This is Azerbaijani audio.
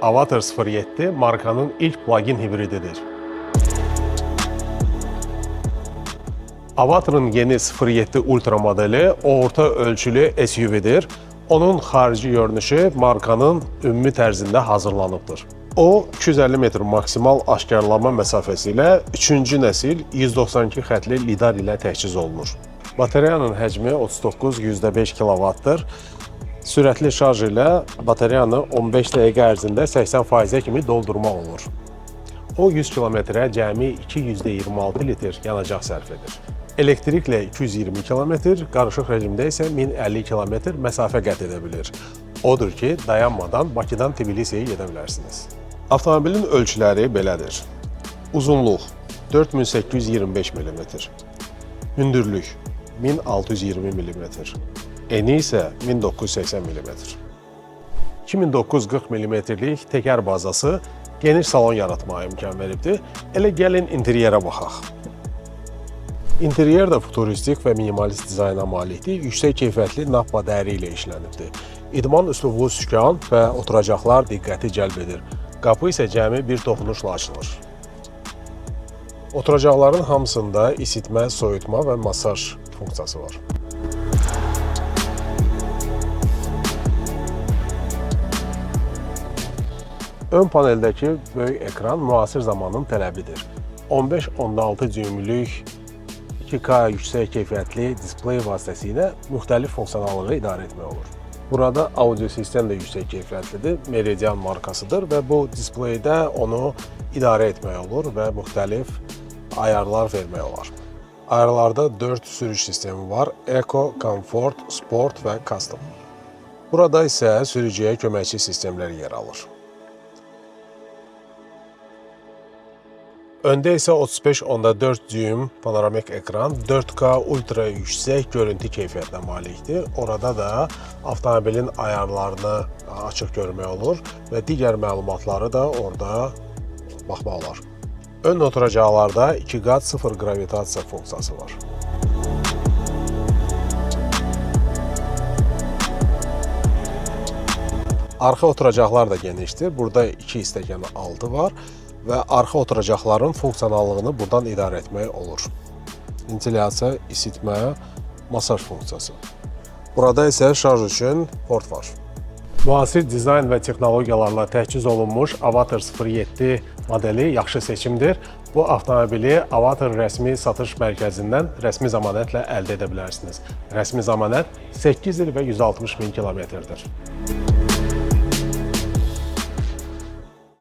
Avatr 07 markanın ilk plug-in hibrididir. Avatrın yeni 07 Ultra modeli orta ölçülü SUV-dir. Onun xarici görünüşü markanın ümumi tərzində hazırlanıbdır. O 250 metr maksimal aşkarlama məsafəsi ilə 3-cü nəsil 192 xətli lidar ilə təchiz olunur. Batareyanın həcmi 39,5 kVt-dır. Sürətli şarj ilə batareyanı 15 dəqiqə ərzində 80%-ə kimi doldurmaq olur. O 100 kilometrə cəmi 2,26 litr yanacaq sərf edir. Elektriklə 220 km, qarışıq rejimdə isə 1050 km məsafə qət edə bilir. Odur ki, dayanmadan Bakıdan Tbilisiyə gedə bilərsiniz. Avtomobilin ölçüləri belədir. Uzunluq 4825 mm, hündürlük 1620 mm, eni isə 1980 mm. 2940 mm-lik təkər bazası geniş salon yaratmağa imkan veribdir. Elə gəlin interyerə baxaq. İnteryer də futuristik və minimalist dizayna malikdir. Yüksək keyfiyyətli nappa dəri ilə işlənibdir. İdman üslublu sükan və oturacaqlar diqqəti cəlb edir. Qapı isə cəmi bir toxunuşla açılır. Oturacaqların hamısında isitmə, soyutma və masaj funksiyası var. Ön paneldəki böyük ekran müasir zamanın tələbidir. 15.6 düymülük 2K yüksək keyfiyyətli displey vasitəsilə müxtəlif funksionallığı idarə etmək olur. Burada audio sistem də yüksək keyfiyyətlidir, Meridian markasıdır və bu displeydə onu idarə etmək olur və müxtəlif ayarlar vermək olar. Ayarlarda 4 sürüş sistemi var: Eco, Comfort, Sport və Custom. Burada isə sürücüyə köməkçi sistemlər yer alır. Öndə isə 35.4 düyüm panoramik ekran 4K ultra yüksək görüntü keyfiyyətinə malikdir. Orada da avtomobilin ayarlarını açıq görmək olur və digər məlumatları da orada baxmaq olar. Ön oturacaqlarda 2 qat sıfır qravitasiya funksiyası var. Arxa oturacaqlar da genişdir. Burada 2 stəkanı altı var və arxa oturacaqların funksionallığını buradan idarə etmək olur. Ventilyasiya, isitmə, masaj funksiyası. Burada isə şarj üçün port var. Müasir dizayn və texnologiyalarla təchiz olunmuş Avatr 07 modeli yaxşı seçimdir. Bu avtomobili Avatr rəsmi satış mərkəzindən rəsmi zəmanətlə əldə edə bilərsiniz. Rəsmi zəmanət 8 il və 160 min kilometrdir.